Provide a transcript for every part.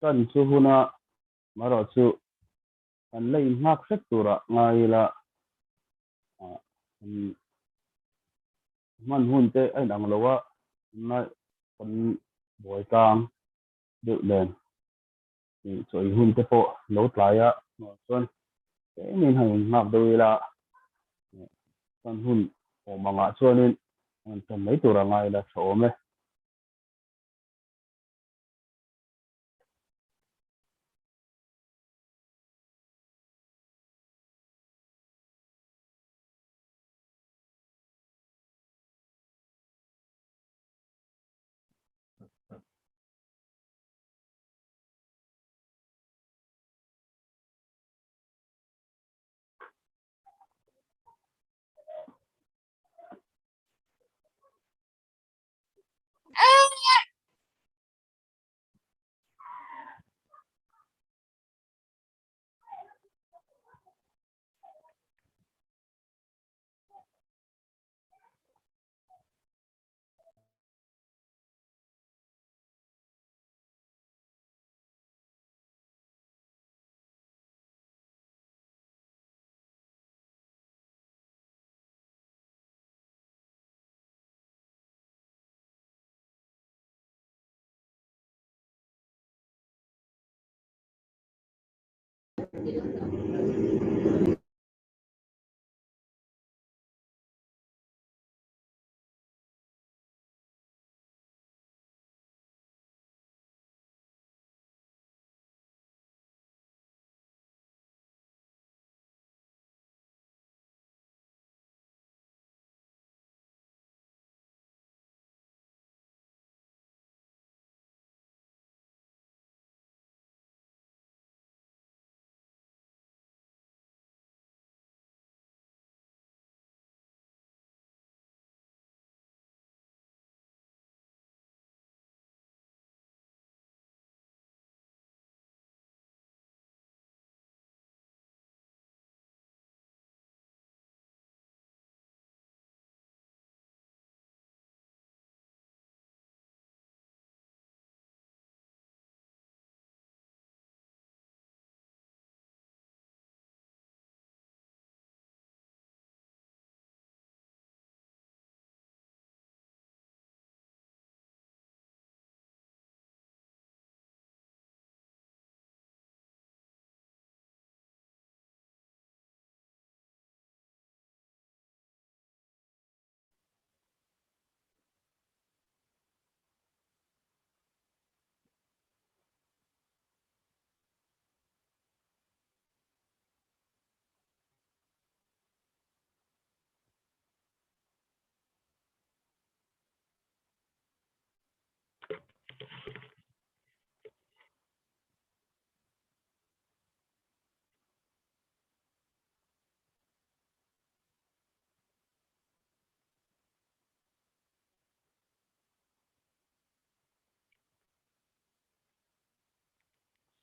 Tan chu huna marawh chu kan la inghak hrep turah ngai ila kan hman hun te a inang lo a, tunlai kan buai tlang deuh nen chawi hun te pawh lo tlai a hnuah chuan tlemin han inghak deuh ila tan hun awm angah chuanin han tan mai turah ngai ila tha awm e.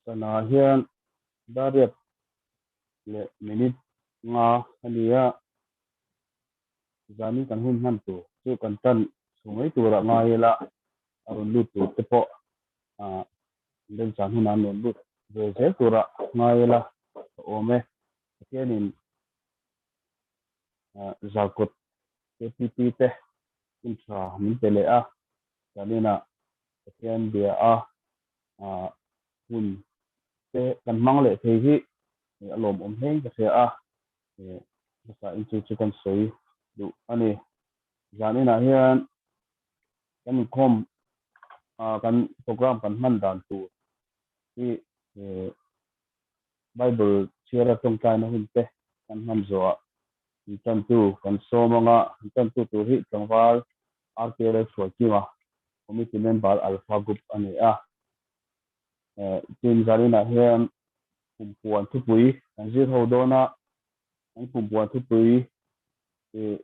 Sana hian dariat leh minute nga a ni a, zanin kan hun hman tur chu kan tan chho mai turah ngai ila a rawn lut tur te pawh remchan hunah an rawn lut ve zel turah ngai ila a awm e. Pathianin Zarkawt KTP te hun tha min pe leh a, zaninah Pathian bia a hun te kan hmang leh thei hi a lawmawm hleng ka hria a, hmasa in chu chu kan sawi duh a ni. Zaninah hian kan inkhawm kan program kan hman dan tur hi Bible chhiara tawngtaina hun te kan hman zawhah an tantu kan sawm anga an tantu tur hi tlangval RKLA Hruaikima Committee Member Alpha Group a ni a. Tin zaninah hian kumpuan thupui kan zir ho dawn a, kan kumpuan thupui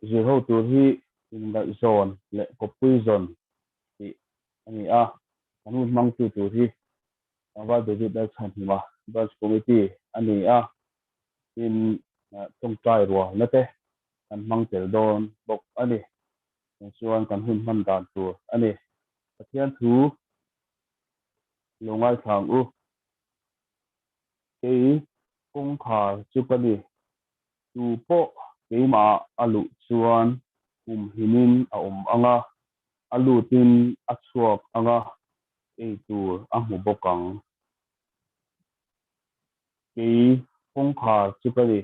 zir ho tur hi inngaihzawn leh kawppui zawn tih a ni a, kan hun hmangtu tur hi Tlangval David Lalchhanhima Branch Committee a ni a, tin tawngtai rualna te kan hmang tel dawn bawk a ni. Chung chuan kan hun hman dan tur a ni. Pathian thu lo ngaithla ang u. Kei kawngkhar chu ka ni. Tu pawh keimah a luh chuan humhimin a awm ang a, a lutin a chhuak ang a, ei tur a hmu bawk ang. Kei kawngkhar chu ka ni.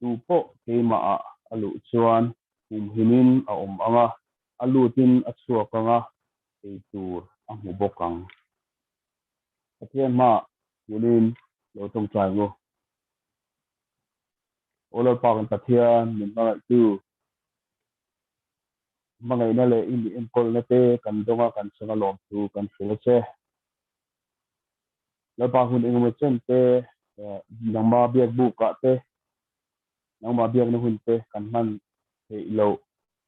Tu pawh keimah a luh chuan humhimin a awm ang a, a lutin a chhuak ang a, ei tur a hmu bawk ang. Pathian hmaah kunin lo tawngtai ang u. Aw Lalpa kan Pathian, min hmangaihtu, hmangaihna leh i mi enkawlna te kan dawng a, kan chunga lawmthu kan hrilh a che. Lalpa hun engemaw chen te, nangma biak bukah te, nangma biakna hun te kan hman theih loh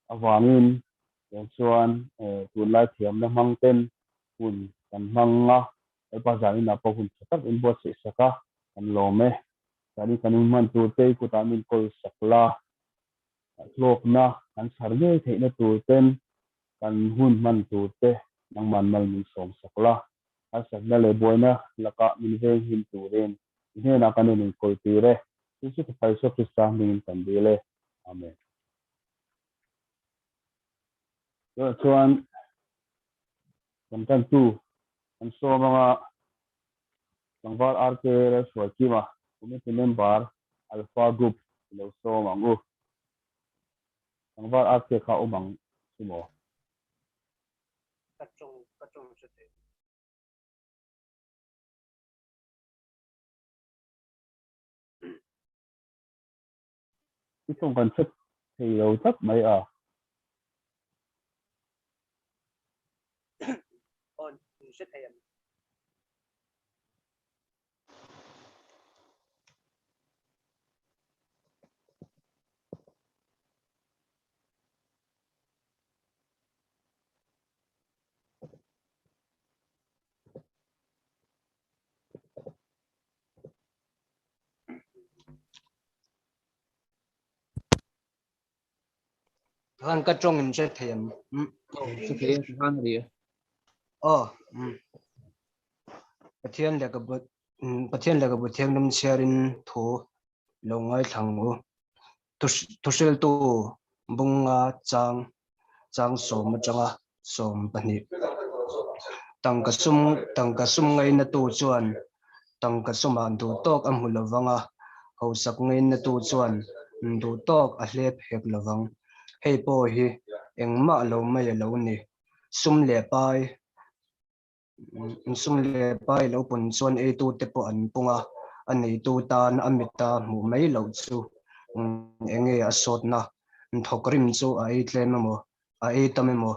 avangin tiang chuan tunlai thiamna hmang ten hun kan hmang a, Lalpa zaninah pawh hun tha tak in buatsaih sak a, kan lawm e. Zanin kan hun hman tur te i kutah min kawl sak la, hlawkna kan chhar ngei theihna tur ten kan hun hman tur te nangman mal min sawm sak la, harsatna leh buaina lakah min veng him turin i hnenah kan in inkawl tir e. Chu chu Fapa Isua Krista hmingin kan dil e. Amen. Tunah chuan kan tantu kan sawm anga tlangval RK Lalhruaikima Committee Member Alpha Group i lo sawm ang u. Tlangval RK kha awm ang chu maw? Ka tawng ka tawng hre thei. I tawng kan hre thei lo tlat mai a. Aw, in hre thei em? Han ka tawng in hre thei em? Hre thei e, han a ni e. Aw, Pathian lehkhabu Pathian lehkhabu thianghlim chhiarin thu lo ngaithla ang u. Thuhriltu bunga chang chang sawm atanga 12. Tangka sum tangka sum ngainatu chuan tangka sumah duh tawk a hmu lovang a, hausak ngainatu chuan duh tawk a hlep hek lovang. Hei pawh hi engmah lo mai a lo ni. Sum leh pai Sum leh pai lo pawn chuan eitute pawh an pung a, a neitu tan a mita hmuh mai loh chu enge a sawtna thawk rim chu a ei tlem emaw, a ei tam emaw,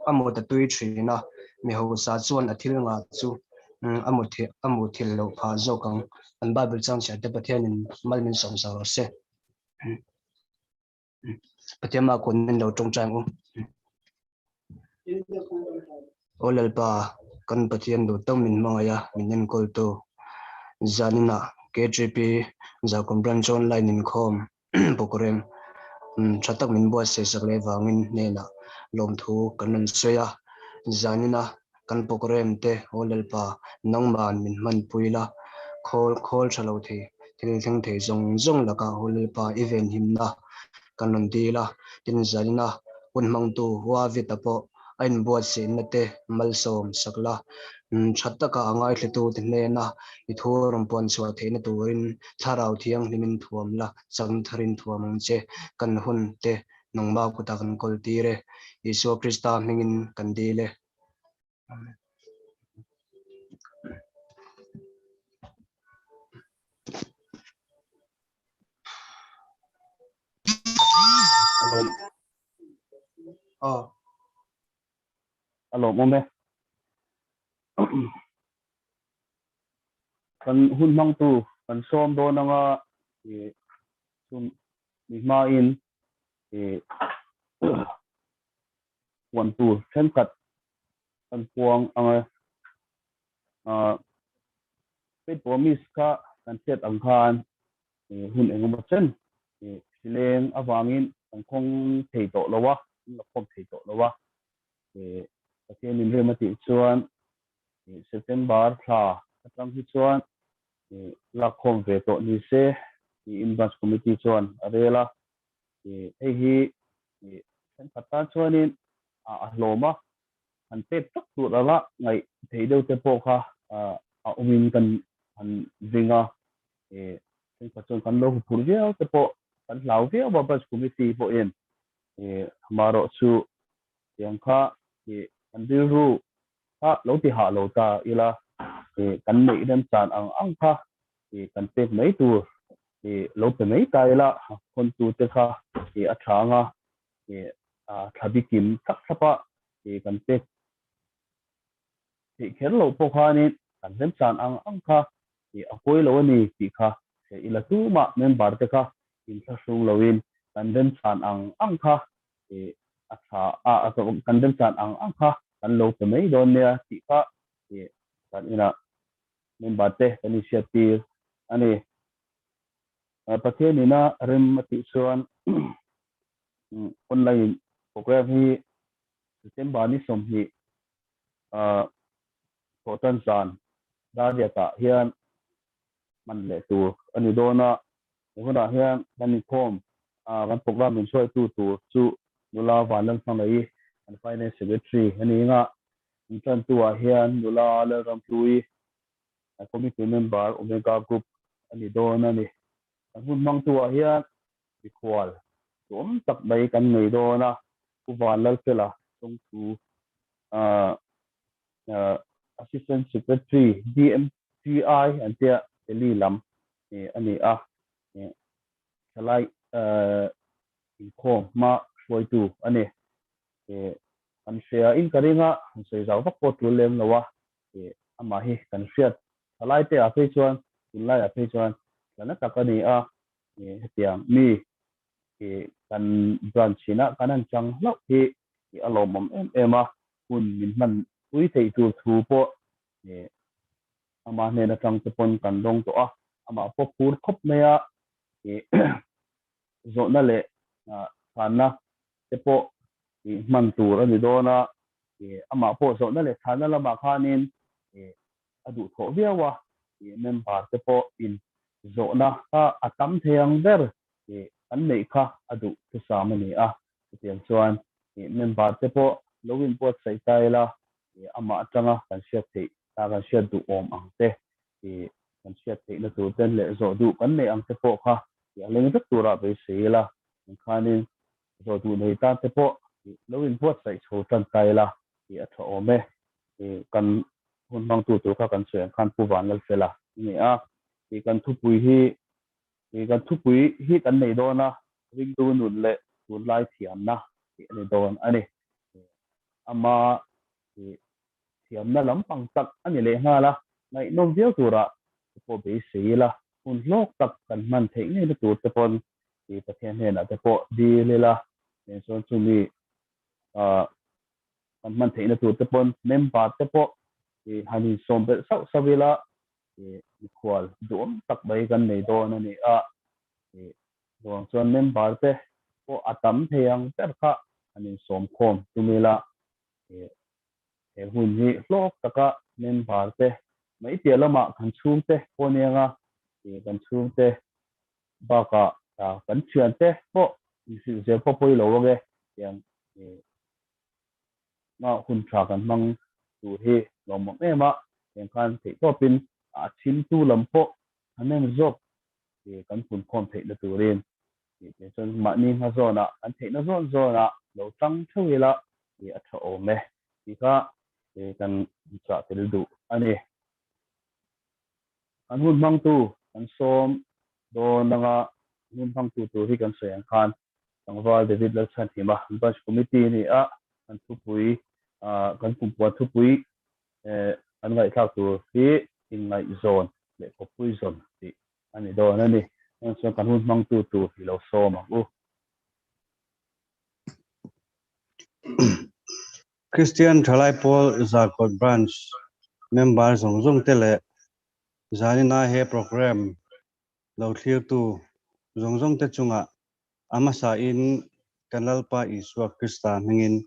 a mut a tui thin a, mi hausa chuan a thil ngah chu a mu thil loh phah zawk ang. An Bible chang chhiar te Pathianin mal min sawm sak rawh se. Pathian mah kun min lo tawngtai ang u. Aw Lalpa, kan Pathian duh tawk min hmangaih a, min enkawltu. Zaninah KGP Zarkawm Branch Online inkhawm Bukrem tha tak min buatsaih sak leh vangin hnenah lawmthu kan rawn sawi a. Zanina kan Bukrem te Aw Lalpa, nangman min hmanpui la, khawl khawl tha lo thei thil thleng thei zawng zawng lakah Aw Lalpa i venhimna kan rawn dil a, tin zalna hun hmangtu Huavita pawh a inbuatsaihna te malsawm sak la, tha taka a ngaithlatute hnena i thu rawn puan chhuah theihna turin Thlarau Thianghlimin thuam la, chakna tharin thuam ang che, kan hun te nangmah kutah kan kawl tir e, Isua Krista hmingin kan dil e. Amen. Alawm. Aw. Alawm awm e. Kan hun hmangtu kan sawm dawn anga i chum mi hmain i puan tur thenkhat kan puang ang e. Faith Promise kha kan hriat ang khan hun engemaw chen hrileng avangin kan khawng thei tawh lo a, kan la khawm thei tawh lo a. Pathian inrem a tih chuan September thla atang hi chuan Lakkhawm ve tawh ni se tiin Branch Committee chuan a rel a. Hei hi thenkhat tan chuanin a hlawm a, han pek tak tur anga ngaih theih deuh te pawh kha a awmin kan han ring a. Thenkhat chuan kan lo huphurh viau te pawh kan hlau viau a Branch Committee pawhin amaherawh chu tiang kha kan rilru kha lo ti hah lo ta ila, kan neih remchan ang ang kha kan pek mai tur lo pe mai ta ila, khawntute kha a tha anga thla bikim thlap thlapa kan pek theih kher loh pawh khanin kan remchan ang ang kha a pawi lo a ni tih kha hre ila tumah member te kha inthlahrung loin kan remchan ang ang kha a tha a, kan remchan ang ang kha kan lo pe mai dawn nia tih kha kan inah member te kan inhriat tir a ni. Pathian ina rem a tih chuan online program hi September ni 20 thawhtan zan Dariatah hian hman leh tur a ni dawn a. He hunah hian kan inkhawm kan program min hruaitu tur chu nula Vanlalhmangaih kan Finance Secretary a ni anga, intantu-ah hian nula Lalramhlui Committee Member Omega Group a ni dawn a ni. Kan hun hmangtu-ah hian mikhual duhawm tak mai kan nei dawn a, Pu Vanlalfela Chawngthu Assistant Secretary DMTI an tia Delhi lam a ni a, thalai inkhawm hma hruaitu a ni. Kan hria in ka ring a, han sawi zau vak pawh tul lem lo a, amah hi kan hriat thalai te ah phei chuan tunlai ah phei chuan tla na tak a ni a, hetiang mi kan branch ina kan han chang hlauh hi a lawmawm em em a, hun min hman pui theih tur thu pawh ama hnen atang te pawn kan dawng tawh a, amah pawh phur khawp mai a, zawhna leh chhanna te pawh hman tur a ni dawn a, amah pawh zawhna leh chhanna lamah khanin a duhthawh viau a, member te pawh in zawhna kha a tam thei ang ber kan neih kha a duh thusam a ni a, chutiang chuan member te pawh lo inbuatsaih ta ila amah atanga kan hriat theih kan hriat duh awm ang te kan hriat theihna tur ten leh zawh duh kan neih ang te pawh kha a leng vek turah beisei ila, engkhanin zawh duh nei tan te pawh lo inbuatsaih chho tan ta ila a tha awm e. Kan hun hmangtu tur kha kan sawi ang khan Pu Vanlalfela a ni a, kan thupui hi kan thupui hi kan nei dawn a, ringtu nun leh tunlai thiamna tih a ni dawn a ni. Ama thiamna lampang tak a ni leh nghal a, ngaihnawm viau turah te pawh beisei ila, hun hlawk tak kan hman theih ngei na tur te pawn Pathian hnenah te pawh dil ila, chuan chumi kan hman theihna tur te pawn member te pawh han insawm belh sauh sauh ila, mikhual duhawm tak mai kan nei dawn a ni a. Ruang chuan member te pawh a tam thei ang ber kha han insawm khawm tum ila, he hun hi hlawk taka member te mai piah lamah kan chhungte pawh nia kan chhungte bakah kan thiante pawh inhrilh zel pawh pawi lo ang e tiang nga hun tha kan hmang tur hi lawmawm em a, heng khan theihtawpin a chhimtu lam pawh an en zawk kan punkhawm theihna turin chuan mahni hma zawnah kan theihna zawn zawnah lo tang theuh ila a tha awm e tih kha kan chah tel duh a ni. Kan hun hmangtu kan sawm dawn anga hun hmangtu tur hi kan sawi ang khan Tlangval David Lalchhanhima Branch Committee a ni a, kan thupui kan kumpuan thupui an ngaihthlak tur hi inngaihzawn leh kawppui zawn tih a ni dawn a ni. Heng chuan kan hun hmangtu tur hi lo sawm ang u. Christian Thalai Pawl Zarkawt Branch member zawng zawng te leh Zanina he program lo thlirtu zawng zawng te chungah a hmasain kan Lalpa Isua Krista hmingin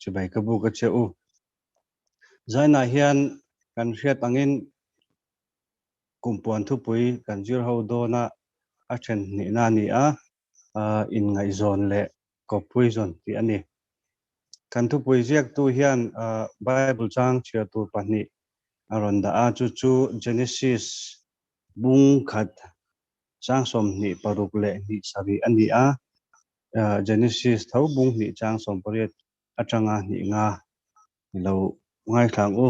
chibai ka buk a che u. Zainah hian kan hriat angin. Kumpuan thupui kan zir ho dawn a, a then hnihna a ni a, inngaihzawn leh kawppui zawn tih a ni. Kan thupui ziaktu hian Bible chang chhiar tur pahnih a rawn dah a, chu chu Genesis bung khat chang 26 leh hnih sarih a ni a, Genesis tho bung hnih chang 18 atanga hnih nga ni lo ngaithla ang u.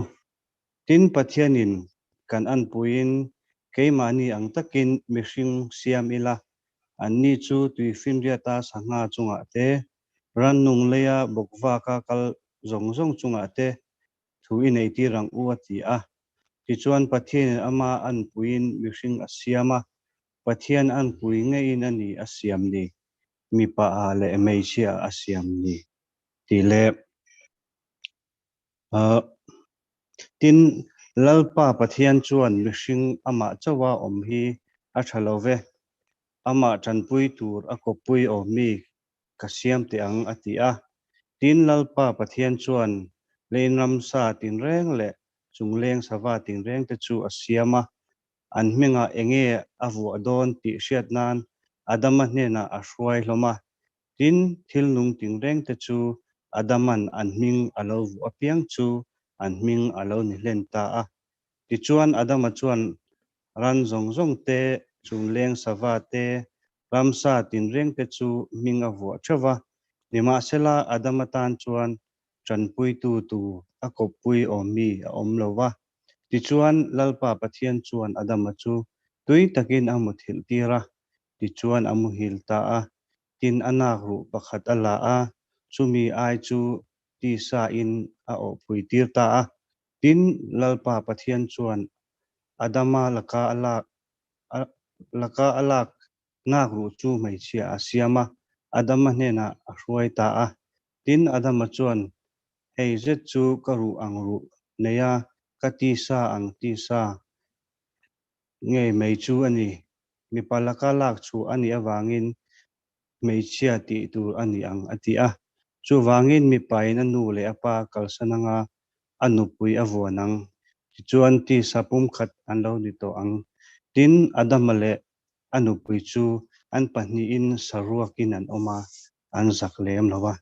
Tin, Pathianin kan anpuiin keimahni ang takin mihring siam ila, anni chu tuifinriata sangha chungah te, rannung leia bawkvaka kal zawng zawng chungah te thu i neitir ang u a ti a. Tichuan, Pathianin ama anpuiin mihring a siam a, Pathian anpui ngeiin a ni a siam ni, mipa ah leh hmeichhia ah a siam ni tih leh Tin, Lalpa Pathian chuan mihring amah chauha awm hi a tha lo ve, amah tanpui tur a kawppui awm mi ka siam teh ang a ti a. Tin, Lalpa Pathian chuan lein ramsa tinreng leh chungleng sava tinreng te chu a siam a, an hmingah enge a vuah dawn tih hriat nan Adama hnenah a hruai hlawm a. Tin, thil nung tingreng te chu Adaman an hming a lo vuah apiang chu an hming a lo ni hlen ta a. Tichuan, Adama chuan ran zawng zawng te, chungleng sava te, ramsa tinreng te chu hming a vuah theuh va. Nimahsela, Adama tan chuan tanpuitu tur a kawppui awm mi a awm lo va. Tichuan, Lalpa Pathian chuan Adama chu tui takin a muthilh tir a, tichuan a muhil ta a. Tin, a nak ruh pakhat a la a, chumi ai chu tisa in a awhpui tir ta a. Tin, Lalpa Pathian chuan Adama laka a lak laka a lak nak ruh chu hmeichhia a siam a, Adama hnenah a hruai ta a. Tin, Adama chuan, Hei zet chu ka ruh ang ruh nei a, ka tisa ang tisa ngei mai chu a ni. Mipa laka lak chhuah a nih avangin hmeichhia tih tur a ni ang, a ti a. Chuvangin mipain a nu leh a pa kalsan anga a nupui a vuan ang. Tichuan tisa pumkhat an lo ni tawh ang. Tin, Adama leh a nupui chu an pahnihin saruakin an awm a, an zak lem lo a.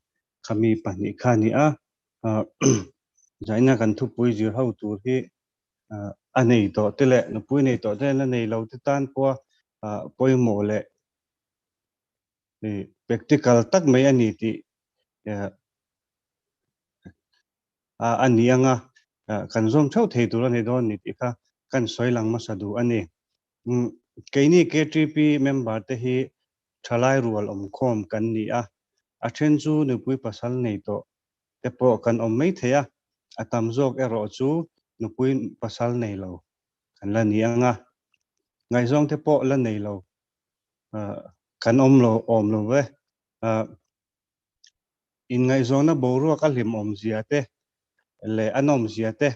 Khami pahnih kha a ni a, zaina kan thupui zir ho tur hi a nei tawh te leh nupui nei tawh te la nei lo te tan pawha pawimawh leh practical tak mai a ni tih a ni anga kan zawm theuh thei tur a ni dawn ni tih kha kan sawi lang hmasa duh a ni. Keini KTP member te hi thalai rual awmkhawm kan ni a, a then chu nupui pasal nei tawh te pawh kan awm mai thei a, a tam zawk erawh chu nupui pasal nei lo kan la ni ang a, ngaihzawng te pawh la nei lo kan awm lo awm lo ve. Inngaihzawnna boruak a hlim awmzia te leh a nawmzia te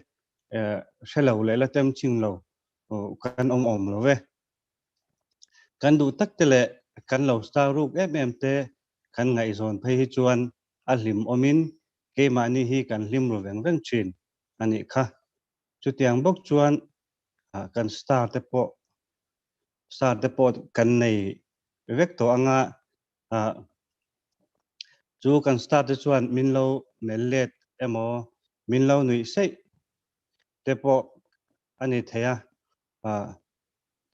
hre lo leh la tem ching lo kan awm awm lo ve. Kan duh tak te leh kan lo star ruk em em te kan ngaihzawn phei hi chuan a hlim awmin keimahni hi kan hlim ru veng veng thin a nih kha. Chutiang bawk chuan kan star te pawh star te pawh kan nei vek tawh anga chu kan star te chuan min lo melh let emaw min lo nuih seih te pawh a ni thei a.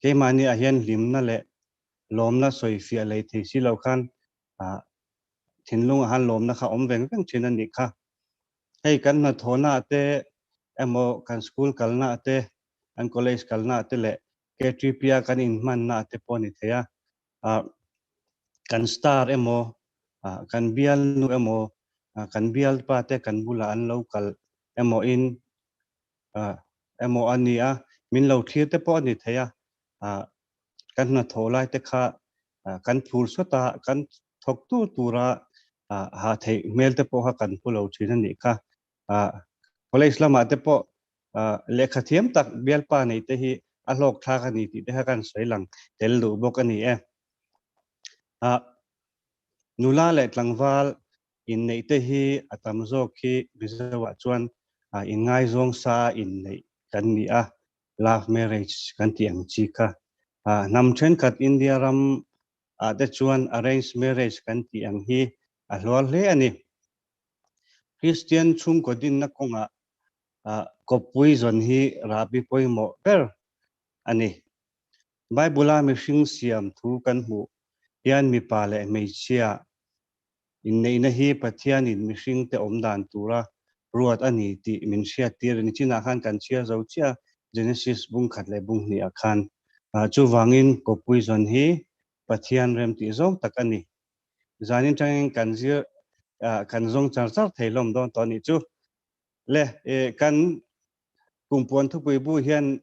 Keimahni ah hian hlimna leh lawmna sawifiah lei thei si lo khan thinlung ah han lawmna kha awm veng veng thin a nih kha. Hei kan hnathawhna ah te emaw kan school kalna ah te, kan college kalna ah te leh KTP a kan inhmanna ah te pawh a ni thei a. Kan star emaw kan bialnu emaw kan bialpa te kan bulah an lo kal emaw in emaw a ni a, min lo thlir te pawh a ni thei a, kan hnathawh lai te kha kan phur sawt a, kan thawk tur tura ha theih hmel te pawh kha kan pu lo thin a nih kha. College lamah te pawh lehkha thiam tak bialpa nei te hi a hlawk thlak a ni tih te kha kan sawi lang tel duh bawk a ni e. Nula leh tlangval Inneih te hi a tam zawk hi Mizoah chuan inngaizawng sa inneih kan ni a. Love marriage kan tih ang chi kha. Hnam thenkhat India ram ah te chuan arranged marriage kan tih ang hi a hluar hle a ni. Kristian chhungkaw dinna kawngah kawppui zawn hi rahbi pawimawh ber a ni. Bible-a mihring siam thu kan hmuh hian mipa leh hmeichhia inneihna hi Pathianin mihringte awm dan tura ruat a ni tih min hriattir a ni. Chinah khan kan chhiar zo chiah a, Genesis bung khat leh bung hnihah khan. Chuvangin kawppui zawn hi Pathian remtih zawng tak a ni. Zanin tangin kan zir kan zawng char char thei hlawm dawn tawh a nih chu. Le, kan Kumpuan thupui bu hian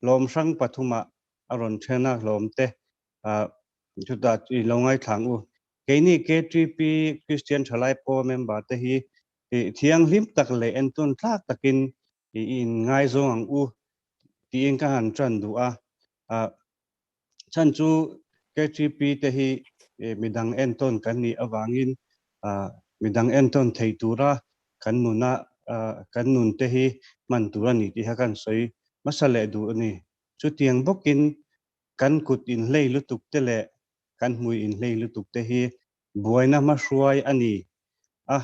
hlawm hrang pathumah a rawn then a, hlawm te chutah i lo ngaithlang u. Keini KTP Kristian Thalai Pawl member te hi thianghlim tak leh entawn tlak takin i inngaizawng ang u tiin ka han tan duh a. Chhan chu KTP te hi midang entawn kan nih avangin midang entawn thei tura kan nuna kan nun te hi hman tur a ni tih kha kan sawi hmasa leh duh a ni. Chutiang bawkin kan kut inhlei lutuk te leh kan hmui inhlei lutuk te hi buaina hmahruai a ni a.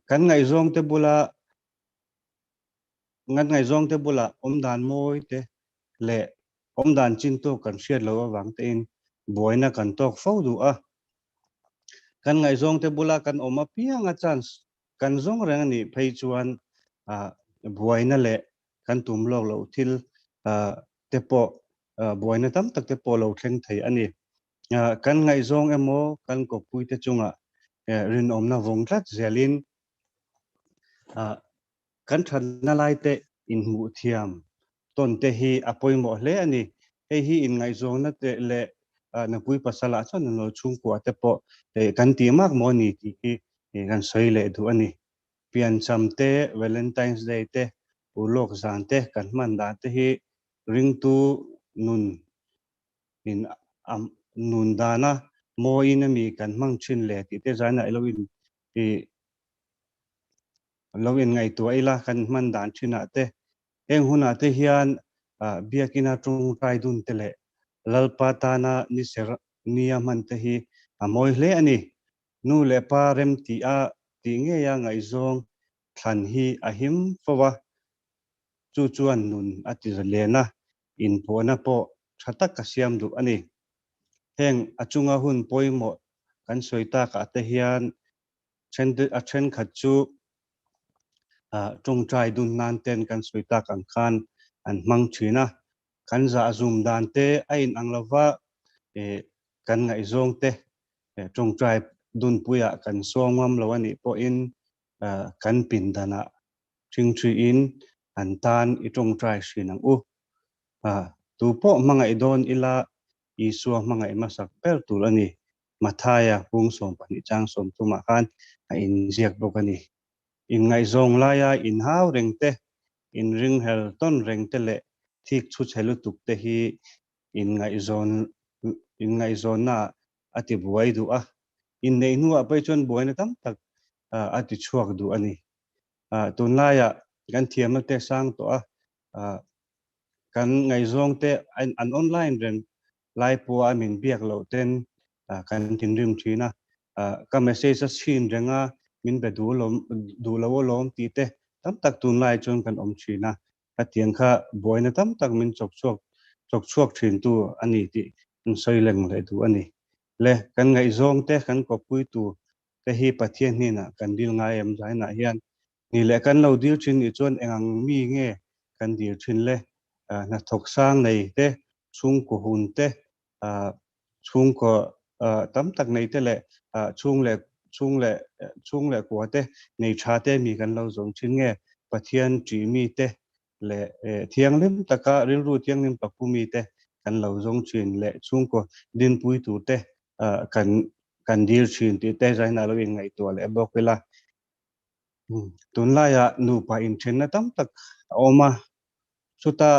Kan ngaihzawng te bula Ngat ngaihzawng te bulah awmdan mawi te leh awmdan chin tawk kan hriat loh avang tein buaina kan tawk fo duh a. Kan ngaihzawng te bula kan awm apianga chance kan zawng reng a nih phei chuan buaina leh kan tum lawk loh thil te pawh buaina tam tak te pawh lo thleng thei a ni. Kan ngaihzawng emaw kan kawppui te chungah rinawmna vawng tlat zelin Kan thatna lai te inhmuh thiam tawn te hi a pawimawh hle a ni. Hei hi inngaihzawnna te leh nupui pasalah chuan an lo chhungkua te pawh kan tih mak maw ni tih hi kan sawi leh duh a ni. Piancham te, Valentine's Day te, Urlawk zan te kan hman dan te hi ringtu nun in nun dana mawiin a mi kan hmang thin le tih te zainah ilo in Lo inngaihtuah ila kan hman dan thinah te, heng hunah te hian biakina tawngtai dun te leh Lalpa tana ni ser nia hman te hi a mawi hle a ni. Nu leh pa rem tih a tih ngeia ngaihzawng thlan hi a him fo a, chu chuan nun a ti zalen a, inpawhna pawh tha tak a siam duh a ni. Heng a chunga hun pawimawh kan sawi takah te hian a thenkhat chu tawngtai dun nan ten kan sawi tak ang khan an hmang thin a, kan zah zum dan te a in ang lova kan ngaihzawng te tawngtai dunpuiah kan sawm ngam lo a nih pawhin kan pindanah thingthiin an tan i tawngtai hrin ang u. Tu pawh hmangaih dawn ila Isua hmangaih hmasak ber tur a ni. Mathaia kung 12 chang 30 ah khan a inziak bawk a ni. Inngaihzawng laia inhau reng te, inringhel tawn reng te leh thik chhu chhe lutuk te hi inngaihzawn inngaihzawnna ah a ti buai duh a, inneih hnuah pawh chuan buaina tam tak a ti chhuak duh a ni. Tunlaiah kan thiamna te sang tawh a, kan ngaihzawng te an online reng lai pawha min biak loh ten kan thinrim thin a, ka message a chhin reng a, min be duh lawm duh lo alawm tih te tam tak tunlai chuan kan awm thin a, hetiang kha buaina tam tak min chawk chhuak chawk chhuak thin tu a ni tih an sawi leng leh duh a ni. Le kan ngaihzawng te kan kawppui tur te hi Pathian hnenah kan dil ngai em zainah hian Ni leh kan lo dil thin nih chuan eng ang mi nge kan dil thin le? Hnathawk sang nei te, chhungkaw hun te, chhungkaw tam tak nei te leh chhung leh chhung leh chhung leh kua te nei tha te mi kan lo zawng thin nge? Pathian ṭih mi te leh thianghlim taka rilru thianghlim tak pu mi te kan lo zawng thin leh chhungkaw dinpui tur te kan kan dil thin tih te zainah lo inngaihtuah leh bawk ila. Tunlaiah nupa inthenna tam tak a awm a, chuta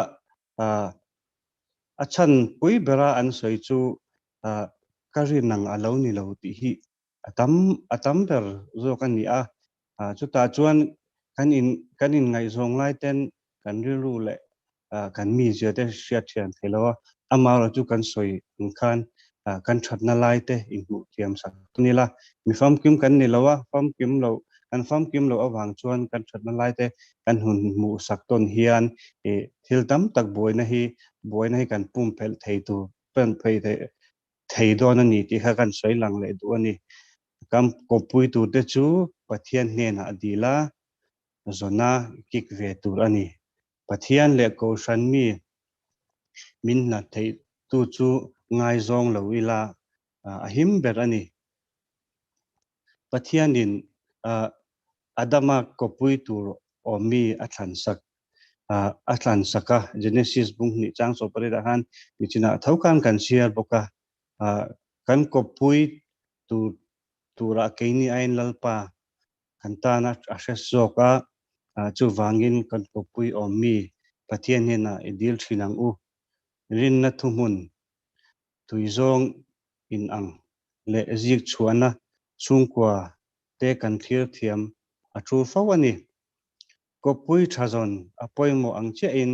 a chhan pui bera an sawi chu ka rin ang a lo ni lo tih hi a tam a tam ber zawk a ni a. Chutah chuan kan in kan inngaihzawng lai ten kan rilru leh kan mizia te hriat thian thei lo a, amaherawh chu kan sawi ang khan kan thatna lai te inhmuh thiam sak ni la, mi famkim kan ni lo a, famkim lo kan famkim loh avang chuan kan thatna lai te kan hun hmuh sak tawn hian thil tam tak buaina hi buaina hi kan pumpelh thei tur pumpelh thei dawn a ni tih kha kan sawi lang leh duh a ni. Kan kawppui tur te chu Pathian hnenah dil a, zawna kik ve tur a ni. Pathian leh Kohhran mi min hna theih tu chu ngaizawng lo ila a him ber a ni. Pathianin Adama kawpui tur awm mi a thlansak a thlansak a, Genesis bung hnih chang chaw pariat ah khan michinah tho khan kan chhiar bawk a, kan kawppui tur turah keini aiin Lalpa kan tana a hre zawk a, chuvangin kan kawppui awm mi Pathian hnenah i dil thin ang u. Rinna thuhmun tui zawng in ang leh zik chhuahna chhungkua te kan thlir thiam a tul fo a ni. Kawppui tha zawn a pawimawh ang chiahin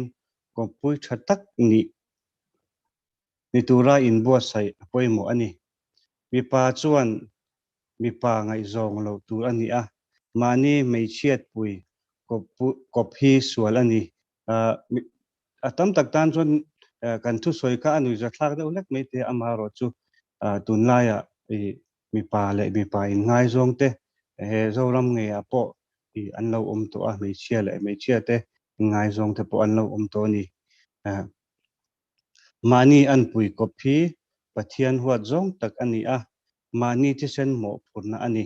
kawppui tha tak nih ni tura inbuatsaih a pawimawh a ni. Mipa chuan mipa ngaihzawng lo tur a ni a, mahni hmeichhiatpui kawp hi sual a ni. A tam tak tan chuan kan thusawi kha a nuihzathlak deuh hlek mai te, amaherawhchu tunlaiah mipa leh mipa inngaizawng te he Zoram ngeiah pawh an lo awm tawh a, hmeichhia leh hmeichhia te inngaizawng te pawh an lo awm tawh a ni. Mahni anpui kawp hi Pathian huat zawng tak a ni a, mahni thisen mawhphurhna a ni.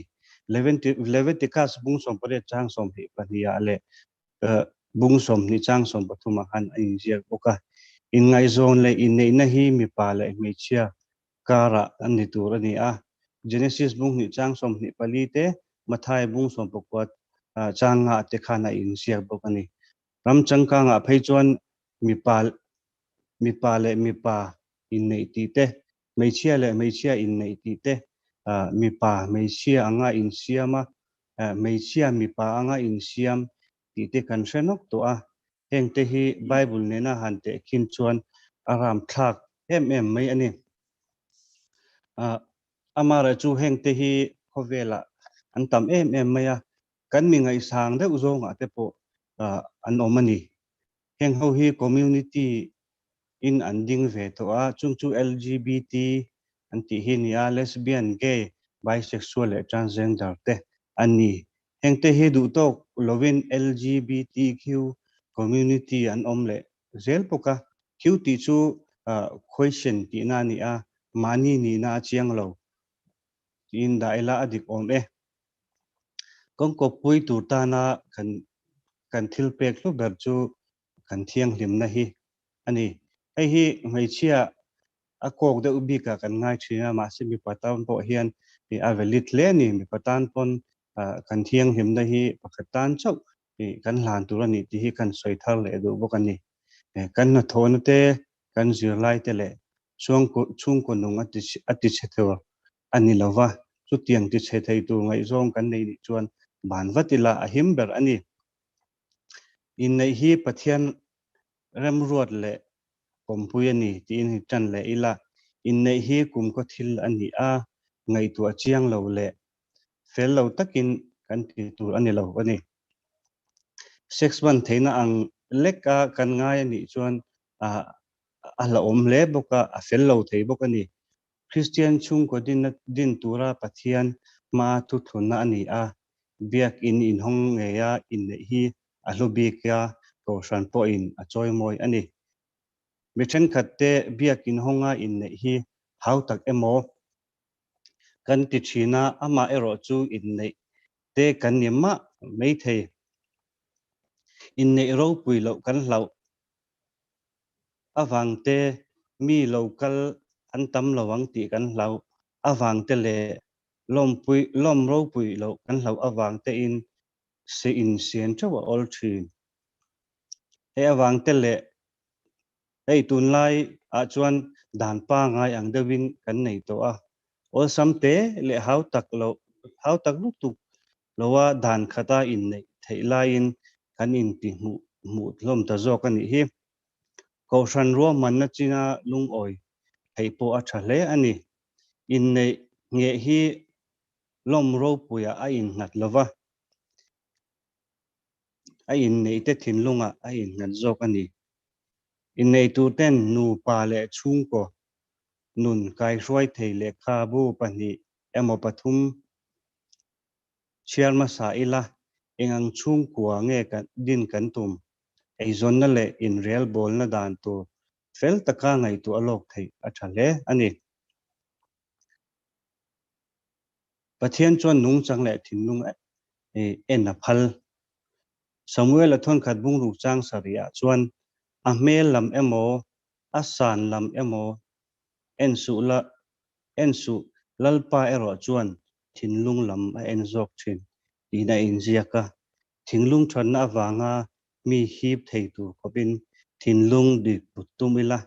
Leviticus bung 18 chang 22 ah leh bung 20 chang 13 ah khan a inziak bawk a. Inngaihzawn leh inneihna hi mipa leh hmeichhia karah an ni tur a ni a. Genesis bung hnih chang 24 te, Matthai bung 19 chang nga te khan a inziak bawk a ni. Ram changkangah phei chuan mipa mipa leh mipa inneih tih te, hmeichhia leh hmeichhia inneih tih te, mipa hmeichhia anga insiam a, hmeichhia mipa anga insiam tih te kan hre nawk tawh a. Hengte hi Bible nena han tehkhin chuan a ramthlak em em mai a ni. Amaherawhchu hengte hi khawvelah an tam em em mai a, Kan mi ngaihsang deuh zawngah te pawh an awm a ni. Heng ho hi community in an ding ve tawh a, chung chu LGBT an tih hi a ni a, lesbian, gay, bisexual leh transgender te an ni. Heng te hi duh tawk lovin LGBTQ community an awm leh zel bawk a. Q tih chu question tihna a ni a, mahni nihna a chiang lo tiin dah ila a dik awm e. Kawngkawppui tur tana kan kan thil pek hlu ber chu kan thianghlimna hi a ni. Hei hi hmeichhia a kawk deuh bikah kan ngai thin a, mahse mipa tan pawh hian a valid hle a ni. Mipa tan pawn kan thianghlimna hi pakhat tan chauh kan hlan tur a ni tih hi kan sawi thar leh duh bawk a ni. Kan hnathawhna te, kan zirlai te leh chhungkaw nung a ti chhe thei a ni lo va, chutiang ti chhe thei tur ngaihzawng kan nei nih chuan ban vat ila a him ber a ni. Inneih hi Pathian remruat leh kawmpui a ni tiin hi tan leh ila, inneih hi kumkhaw thil a ni a, ngaihtuah chiang lo leh fel lo takin kan ti tur a ni lo a ni. Sex ban theihna ang leka kan ngai a nih chuan a hlauhawm hle bawk a, a fel lo thei bawk a ni. Kristian chhungkaw dinna din tura Pathian hma thuthlunna a ni a, Biakin inhawng ngeia inneih hi a hlu bik a, Kohhran pawhin a chawimawi a ni. Mi thenkhatte Biakin hawnga inneih hi hau tak emaw kan ti thin a, amah erawh chu inneih te kan ni mah mai thei. Inneih ropui loh kan hlauh avang te, mi lo kal an tam lo ang tih kan hlauh avang te leh lawmpui lawm ropui loh kan hlauh avang te in se insian teuh a awl thin. Hei avang te leh hei tunlai ah chuan dan pangai ang deuhin kan nei tawh a, awlsam te leh hau tak lo hau tak lutuk loa dan khata inneih theih laiin kan intihhmuh hmuh hlawm ta zawk a nih hi. Kohhran ruahmanna china lungawi theih pawh a tha hle a ni. Inneih ngheh hi lawm ropuiah a innghat lova, a inneihte thinlungah a innghat zawk a ni. Inneituten nupa leh chhungkaw nun kaihruai thei lehkhabu pahnih emaw pathum chhiar hmasa ila, eng ang chhungkua nge din kan tum? Eizawnna leh inrelbawlna dan tur fel taka ngaihtuah lawk theih a tha hle a ni. Pathian chuan nungchang leh thinlung en a phal. Samuel-a thawnkhat bungruk chang sarihah chuan a hmel lam emaw, a san lam emaw en suh la, en suh, Lalpa erawh chuan thinlung lam a en zawk thin tiin a inziak a. Thinlung thatna avanga mi hip thei tur khawpin thinlung dik put tum ila,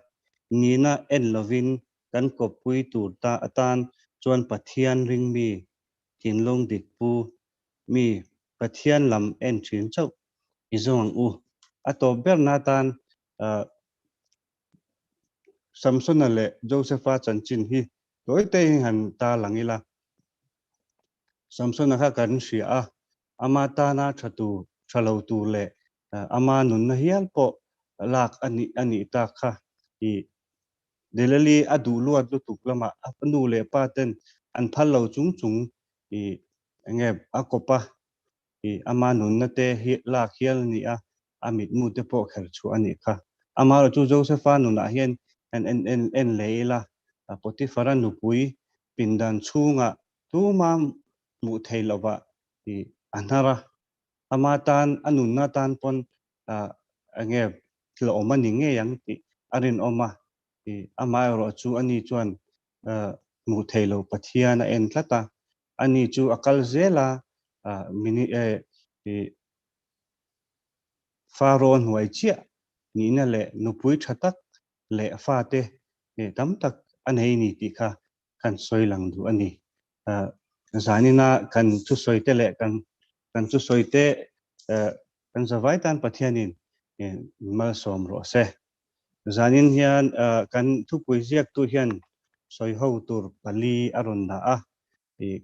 nihna en lovin kan kawppui tur ta atan chuan Pathian ring mi, thinlung dik pu mi, Pathian lam en thin chauh i zawng ang u. A tawp berna atan Samsona leh Josepha chanchin hi tawi te hi han ta lang ila. Samsona kha kan hria a, ama tana tha tur, tha lo tur leh ama nunna hial pawh lak a nih a nih tak kha i Delali a duh luat lutuk lamah a nu leh pa ten an phal lo chung chung i enge a kawp a, i ama nunna te hi lak hial a ni a, a mitmu te pawh kher chhuah a nih kha. Amaherawhchu Josepha nunah hian en en en en leh ila, Potiphara nupui pindan chhungah tuma hmuh theih lohvah i a hnar a, ama tan a nunna tan pawn enge thil awm a ni ngei ang tih a rinawm a, i amaherawhchu ani chuan hmuh theih loh Pathian a en tlat a, ani chu a kal zel a, mini i Faro hnuai chiah nihna leh nupui tha tak leh fate tam tak a nei ni tih kha kan sawi lang duh a ni. Zanina kan thusawite leh kan kan thusawite kan zavai tan Pathianin malsawm rawh se. Zanin hian kan thupui ziaktu hian sawiho tur pali a rawn dah a,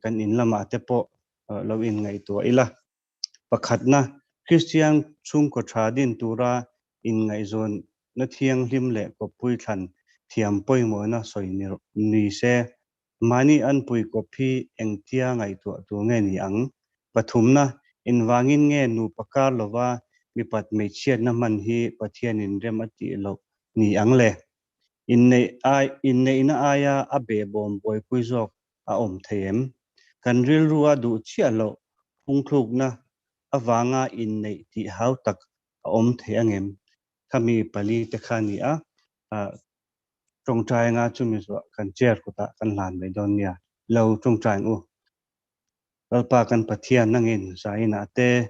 kan in lamah te pawh lo inngaihtuah ila. Pakhatna, Kristian chhungkaw tha din tura inngaihzawnna thianghlim leh kawppui thlan thiam pawimawhna sawi ni se. Mahni anpui kawp hi engtia ngaihtuah tur nge ni ang? Pathumna, Invangin nge nupa kar lova mipat hmeichhiatna hman hi Pathianin rem a tih loh ni ang le? Inneih ai inneihna aia a behbawm buaipui zawk a awm thei em? Kan rilru a duh chiah loh phungthlukna avanga inneih tih hau tak a awm thei angem? Khami pali te kha ni a, tawngtai anga chumi zuah kan chair kutah kan hlan mai dawn nia. Lo tawngtai ang u. Lalpa kan Pathian nangin Zainah te,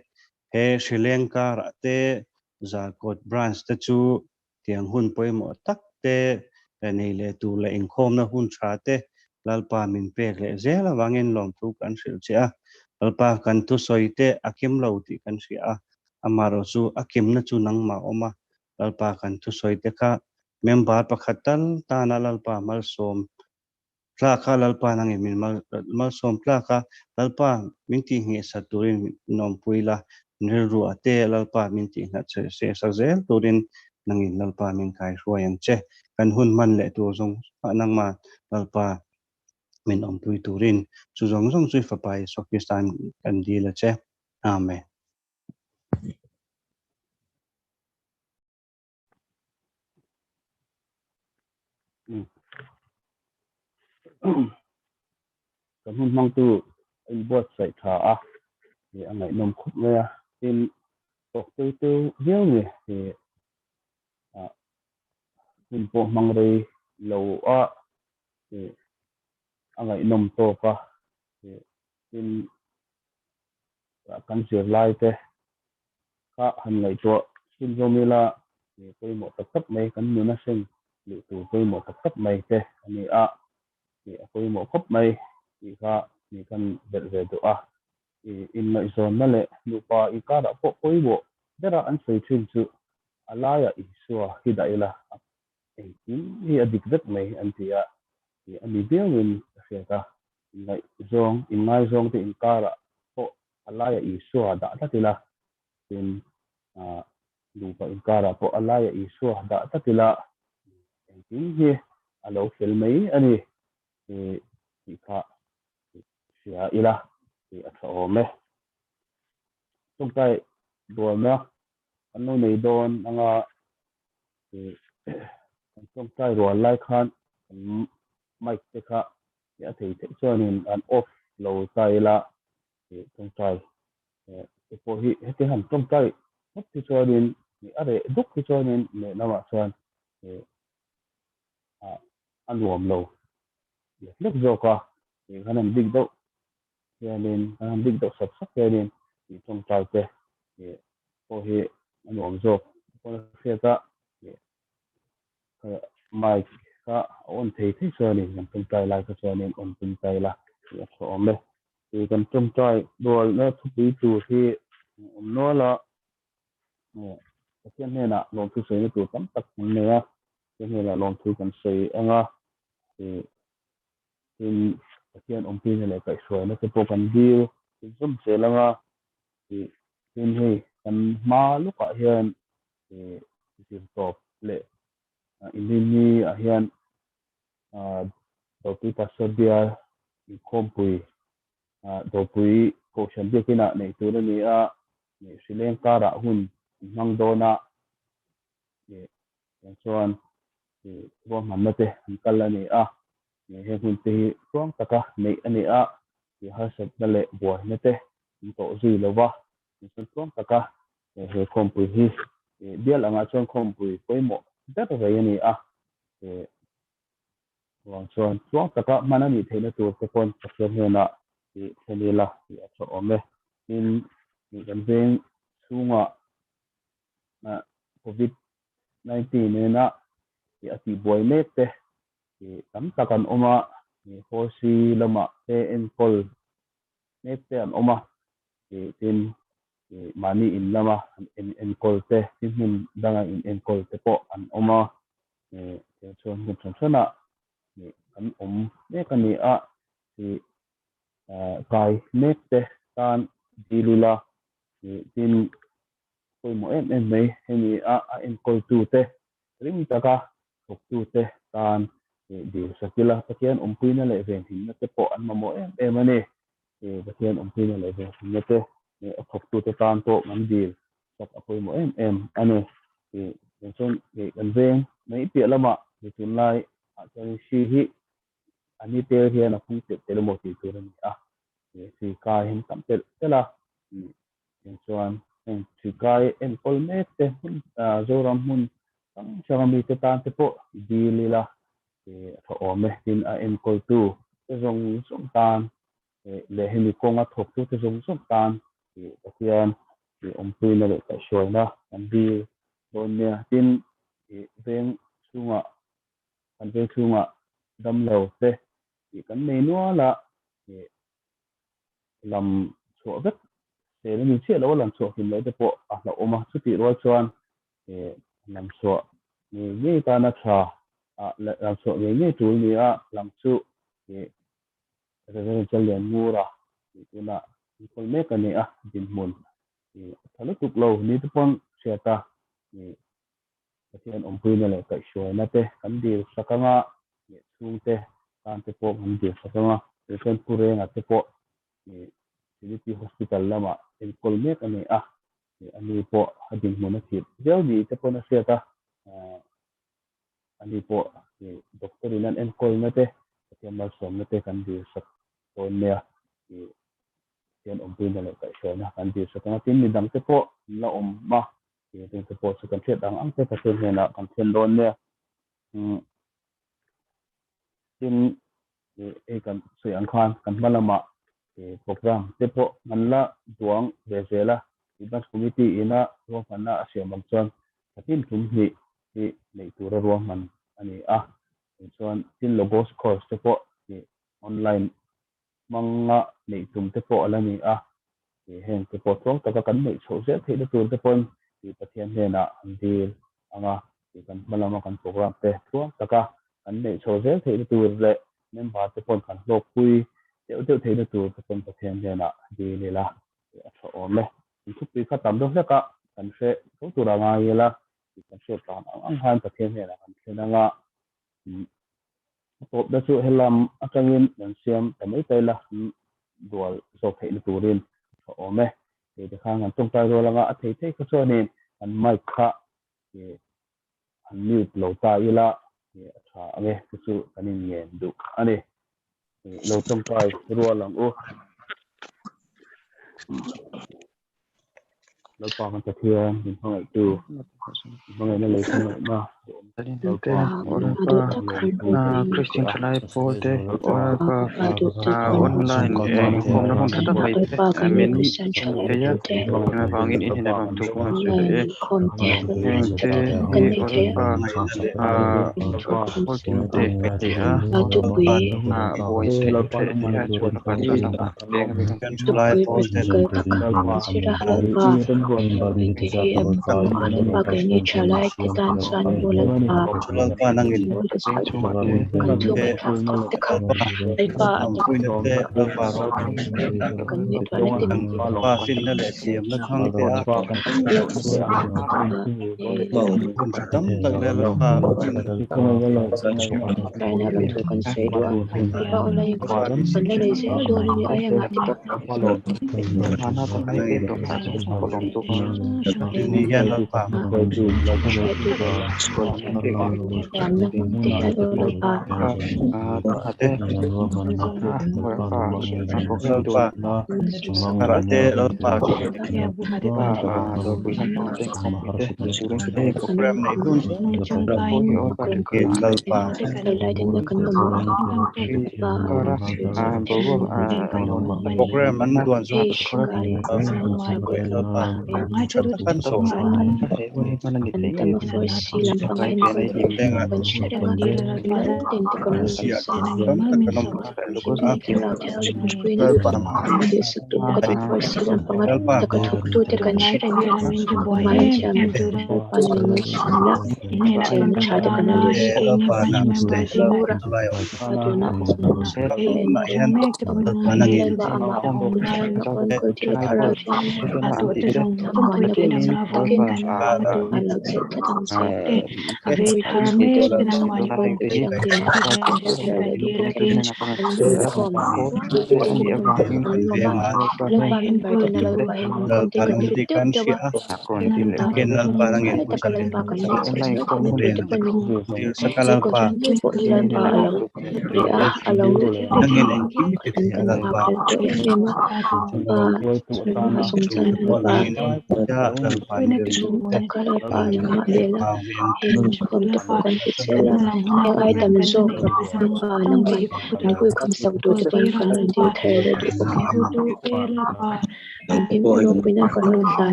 he Sri Lanka-ah te, Zarkawt Branch te chu tiang hun pawimawh tak te nei leh tur leh inkhawmna hun tha te Lalpa min pek leh zel avangin lawmthu kan hrilh che a. Lalpa kan thusawi te a kim lo tih kan hria a, amaherawh chu a kimna chu nangmah a awm a. Lalpa kan thusawi te kha member pakhat tal tana Lalpa malsawm tlak a, Lalpa nangin min malsawm tlak a, Lalpa min tihnghehsak turin min awmpui la, rilru a te Lalpa min tihnghehsak zel turin nangin Lalpa min kaihruai ang che. Kan hun hman leh tur zawng zawngah nangmah Lalpa min awmpui turin chu zawng zawng chu i Fapa Isua Kristan kan dil a che. Amen. Kan hun hmangtu a inbuatsaih tha a, a ngaihnawm khawp mai a. Tin, tawk teu teu viau ni hun pawh hmang rei lo a, a ngaihnawm tawk a. Tin, kan zirlai te kha han ngaihtuah chhunzawm ila pawimawh tak tak mai, kan nuna seng luh tur pawimawh tak tak mai te a ni a, a pawimawh khawp mai tih kha ni kan belh ve duh a. Inngaihzawnna leh nupa inkarah pawh pawimawh. bera an sawi thin chu a laiah Isua hi dah ila a engkim hi a dik vek mai an ti a, a ni viauin ka hriat a, inngaihzawng inngaizawng te inkarah pawh a laiah Isua dah tlat ila, tin nupa inkarah pawh a laiah Isua dah tlat ila engkim hi a lo fel mai a ni tih kha hria ila tih a tha awm e. Tawngtai rualna kan lo nei dawn anga kan tawngtai rual lai khan kan mic te kha a thei theih chuanin an off lo ta ila tawngtai te pawh hi heti han tawngtai phawt hi chuanin a reh duk hi chuanin lehlamah chuan a nuam lo lek lek zawk a, kan han bik deuh hianin kan han bik deuh sap sap hianin tih tawngtai te pawh hi a nuam zawk pawn a hriat a, mic kha a on thei thei chuanin kan tawngtai lai kha chuanin on tum ta ila tih a tha awm e. Kan tawngtai rualna thupui tur hi awm nual a. Pathian hnenah lawmthu sawina tur tam tak kan nei a, Pathian hnenah lawmthu kan sawi ang a, tin Pathian awmpuina leh kaihhruaina te pawh kan dil inzawm zel ang a, tin hei kan hma lawkah hian zirtawp leh inrinni ah hian Dopui Pastor Bial inkhawmpui Dawrpui Kohhran biakinah neih tur a ni a, Hrileng karah hun an hmang dawn a, tiang chuan ruahmanna te an kal a ni a, heng hun te hi tluang taka neih a ni a, harsatna leh buaina te an tawh zui lo va, tichuan tluang taka he khawmpui hi bial angah chuan khawmpui pawimawh ber rei a ni a. Vang chuan tluang taka hman a nih theihna tur te pawn Pathian hnenah tih thlen ila tih a tha awm e. Tin, kan veng chhungah Covid 19 nena a tihbuai mek te tam tak an awm a, Hawsi lamah te enkawl mek te an awm a, tin mahni in lama in enkawl te, tin hmun danga in enkawl te pawh an awm a, chuan hmun hran hranah kan awm mek a ni a, kai mek te tan dil ila tin pawimawh em em mai hemi a a enkawltu te ring taka thawktu te tan dil sak ila Pathian awmpuina leh venhimna te pawh an mamawh em em a ni. Pathian awmpuina leh venhimna te a thawktu te tan pawh kan dil sak a pawimawh em em a ni. Chuan kan veng mai piah lamah tunlai ah chuan hri hi a ni tel hian a phung telh telh emaw tih tur a ni a, hri kai hi an tam telh telh a, chuan heng hri kai enkawl mek te hmun Zoram hmun hrang hrang a mite tan te pawh dil ila a tha awm e tin a enkawltu te zawng zawng tan leh hemi kawnga thawktu te zawng zawng tan Pathian awmpuina leh kaihhruaina kan dil dawn nia tin veng chhungah kan veng chhungah damlo te kan nei nual a lam chhuah vek sel a ni chiah lo a lam chhuah hlim loh te pawh a hlauhawm a chutih rual chuan lam chhuah ngei ngei tana tha lam chhuah ngei ngei tul ni a lam chu Reverend Challianmura tih tunah enkawl mek a ni a dinhmun a tha lutuk lo ni te pawn hriat a Pathian awmpuina leh kaihhruaina te kan dil sak anga leh chhungte tan te pawh kan dil sak anga tichuan Pu Renga te pawh Trinity Hospital lamah enkawl mek a ni a, ani pawh a dinhmun a thih viau ni te pawn a hriat a, ani pawh doctor in an enkawlna te Pathian malsawmna te kan dil sak dawn mai a. Pathian awmpuina leh kaihhruaina kan dil sak anga tin midang te pawh an la awm a. Tih te pawh chu kan hriat ang ang te Pathian hnenah kan thlen dawn nia. Tin, hei kan sawi ang khan kan hma lamah program te pawh kan la duang ve zel a. Branch Committee ina ruahmanna a siam ang chuan thlatin tum hnih hi neih tura ruahman a ni a. Chuan tin Logos course te pawh online hmanga neih tum te pawh a la ni a, heng te pawh tluang taka kan neih chhoh zel theihna tur te pawhin Tih Pathian hnenah an dil ang a, tih kan hma lama kan program te tluang taka kan neih chho zel theihna tur leh member te pawn kan hlawkpui deuh deuh theihna tur te pawn Pathian hnenah dil ila tih a tha awm e. Kan thupui kha tam deuh hlek a, kan hre tho tur a ngai ila tih kan hriat dan ang ang khan Pathian hnenah kan thlen ang a, a tawpna chu helam atangin kan siam ta mai ta ila dual zawk theihna turin a tha awm e. Hei te khan kan tawngtai rual anga a thei thei kha chuanin kan mic kha han mute lo ta ila a tha ang e chu chu kan inngen duh a ni. Lo tawngtai rual ang u. Lalpa kan Pathian min hmangaihtu, min hmangaihna lei hmangaihna Christian thalai pawl te online inkhawmna hun tha tak mai te min thei a, avangin in hnenah lawmthu ka han sawi leh e. Heng te hi Lalpa pawl tin te ni a, buai theih theih a ni a, chu lakah chuan nangmah veng a mi kan Program an duan chu kan sawm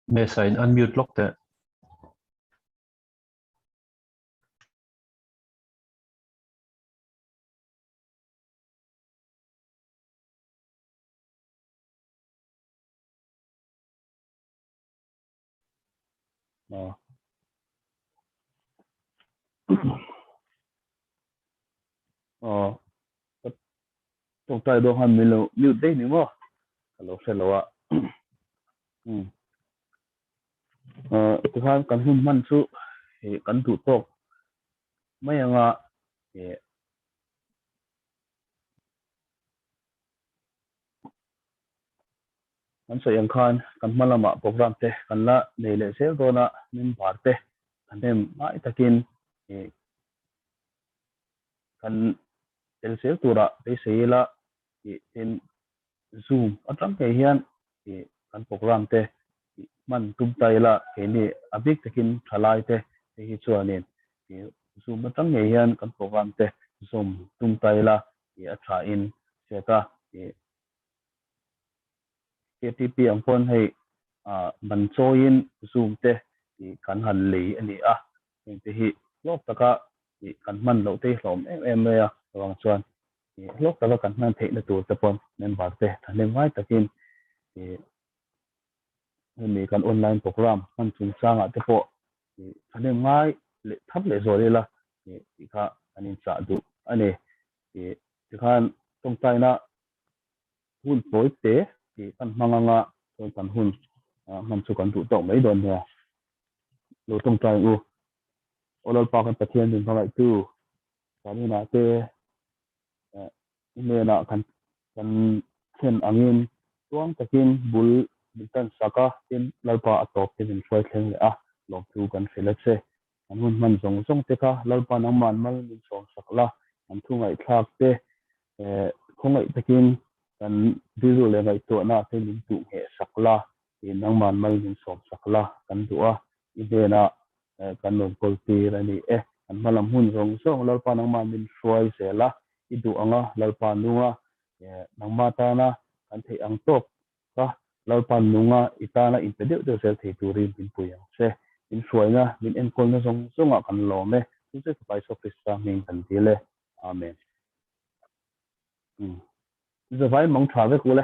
Mesa in unmute lawk teh. Aw. Aw. Tawngtai dawn khan min lo mute daih ni maw? Ka lo hre lo a. Um. Aw tikhan kan hun hman chu eh kan duh tawk mai anga eh Kan sawi ang khan kan hma lamah program te kan la nei leh zel dawn a, member te thahnem ngai takin ih kan tel zel turah beisei ila tih tin Zoom atang ngei hian ih kan program te ih hman tum ta ila keini a bik takin thalai te hei hi chuanin ih Zoom atang ngei hian kan program te zawm tum ta ila ih a thain hriat a ih KTP ang pawn hei ban chawiin Zoom te kan han lei a ni a, heng te hi hlawk taka kan hman loh te hi hlawm em em mai a, chuvang chuan hlawk taka kan hman theihna tur te pawn member te thahnem ngai takin hemi kan online program hman chungchangah te pawh thahnem ngai leh thar leh zual ila tih kha kan inchah duh a ni. Tikhan tawngtaina hun tawi te tih kan hmang anga chuan kan hun hman chu kan duh tawk mai dawn nia. Lo tawngtai ang u. Aw Lalpa kan Pathian min hmangaihtu kan inah te i hnenah kan kan thlen angin tuang takin bul min tan sak a, tin Lalpa a tawp te min hruai thleng leh a, lawmthu kan hrilh a che. Kan hun hman zawng zawng te kha Lalpa nangman mal min sawm sak la, kan thu ngaihthlak te khawngaih takin kan rilru leh ngaihtuahna te min duh ngheh sak la, i nangman mal min sawm sak la kan duh a, i hnenah kan rawn kawl tir a ni e. Kan hma lam hun zawng zawng Lalpa nangman min hruai zel a, i duh anga Lalpa nunga nangma tana kan theih ang tawp Ka Lalpa nunga i tana inpe deuh deuh zel thei turin min pui ang che. Min hruaina, min enkawlna zawng zawngah kan lawm e. Chu chu Fapa Isua Krista hming kan dil e. Amen. Zavai mang tha vek u le.